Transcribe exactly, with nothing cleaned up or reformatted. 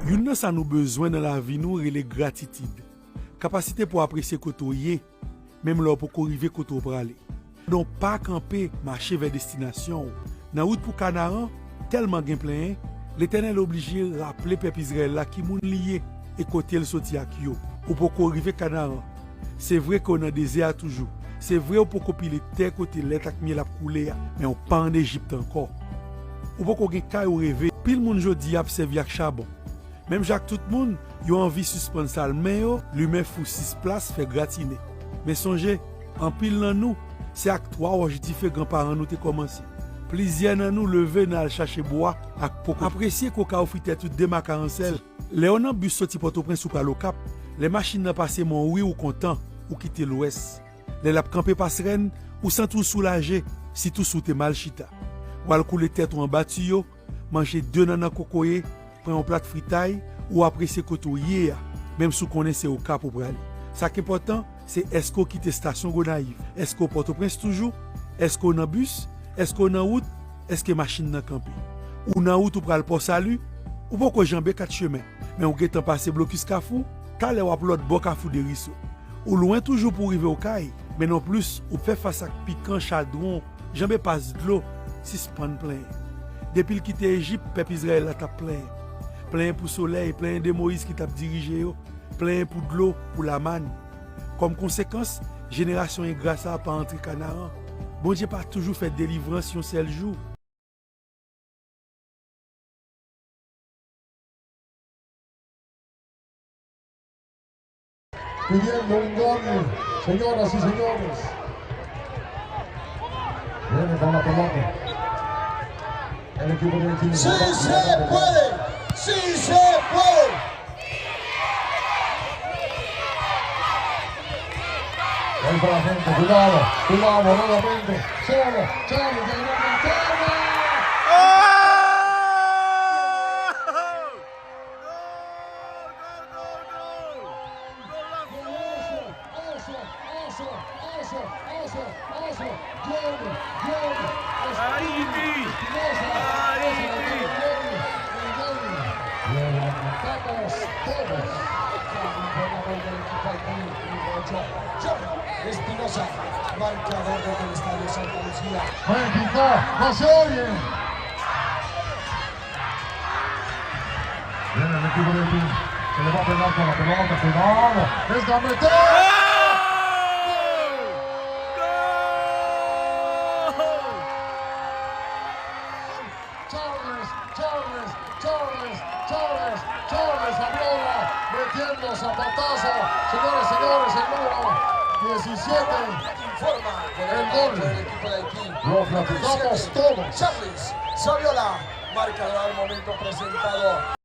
Youn nan sa nou bezwen nan lavi nou rele gratitid. Kapasite pou w apresye kote w ye, menm lè w poko rive kote w prale. Donk, pa kanpe, mache vè destinasyon w. Nan wout pou Kanaran, tèlman gen plenyen, Letènèl oblije raple pèp Izrayèl la ki moun li ye e kote l soti ak yo. Ou poko rive Kanaran. Se vre ke w nan dezè a toujou. Se vre ou poko pile tè kote lèt ak myèl ap koule a, men w pa ann Ejip ankò. Ou poko gen kay ou reve. Pil moun jodi a ap sèvi ak chabon. Menm jan ak tout moun, yo anvi sispann sal men yo, limen fou sis plas, fè gratine. Men sonje, anpil nan nou, se ak twa wòch dife granparan nou te kòmanse. Plizyè nan nou leve nan al chache bwa ak poko. Apresye koka ou fritèt ou de maka an sèl. Lè w nan bis soti Pòtoprens ou pral Okap, lè machin nan pase men w ri ou kontan, ou kite Lwès. Lè l ap kanpe Pasrèn, ou santi w soulaje, sitou si w te mal chita. W al koule tèt ou anba tiyo, manje de nannan kokoye, pran yon plat fritay, ou apresye kote w ye a, menm si w konnen se Okap ou prale. Sa k enpòtan, se èske w kite estasyon Gonayiv? Èske w Pòtoprens toujou? Èske w nan bis? Èske w nan wout? Èske machin nan kanpe? Ou nan wout ou pral Pò Sali? Ou poko janbe kat chemen, men w gentan pase blokis Kafou, talè w ap lòt bò Kafou Deriso. Ou lwen toujou pou w rive Okay, men nonplis ou fè fas ak pikan chadwon, janbe pas dlo, sispann plenyen. Depi l kite Ejip, pèp Izrayèl la t ap plenyen. Plenyen pou solèy, plenyen de Moyiz ki t ap dirije yo, plenyen pou dlo, pou lamàn. Kòm konsekans, jenerasyon engra sa a pa antre Kanaran. Bondye pa toujou fè delivrans yon sèl jou. Pidiendo un gol, señoras y señores. Viene con la pelota. El equipo de Haití. Sí se puede, sí se puede. Ahí está la gente, cuidado, cuidado, nuevamente. Solo, Charlie, que no me entiende. Haití. Haití. Levantamos todos. Espinosa, marcador del Estadio Santa Lucía. México, no se oye. Viene el equipo de Haití. Se le va a pegar con la pelota. Cuidado. Es Gamete. Charles, Charles, Charles, Charles, Charles Saviola metiendo zapatazo. Señores, señores, el número diecisiete. El gol. Lo platicamos todos. Charles Saviola, marcador al momento presentado.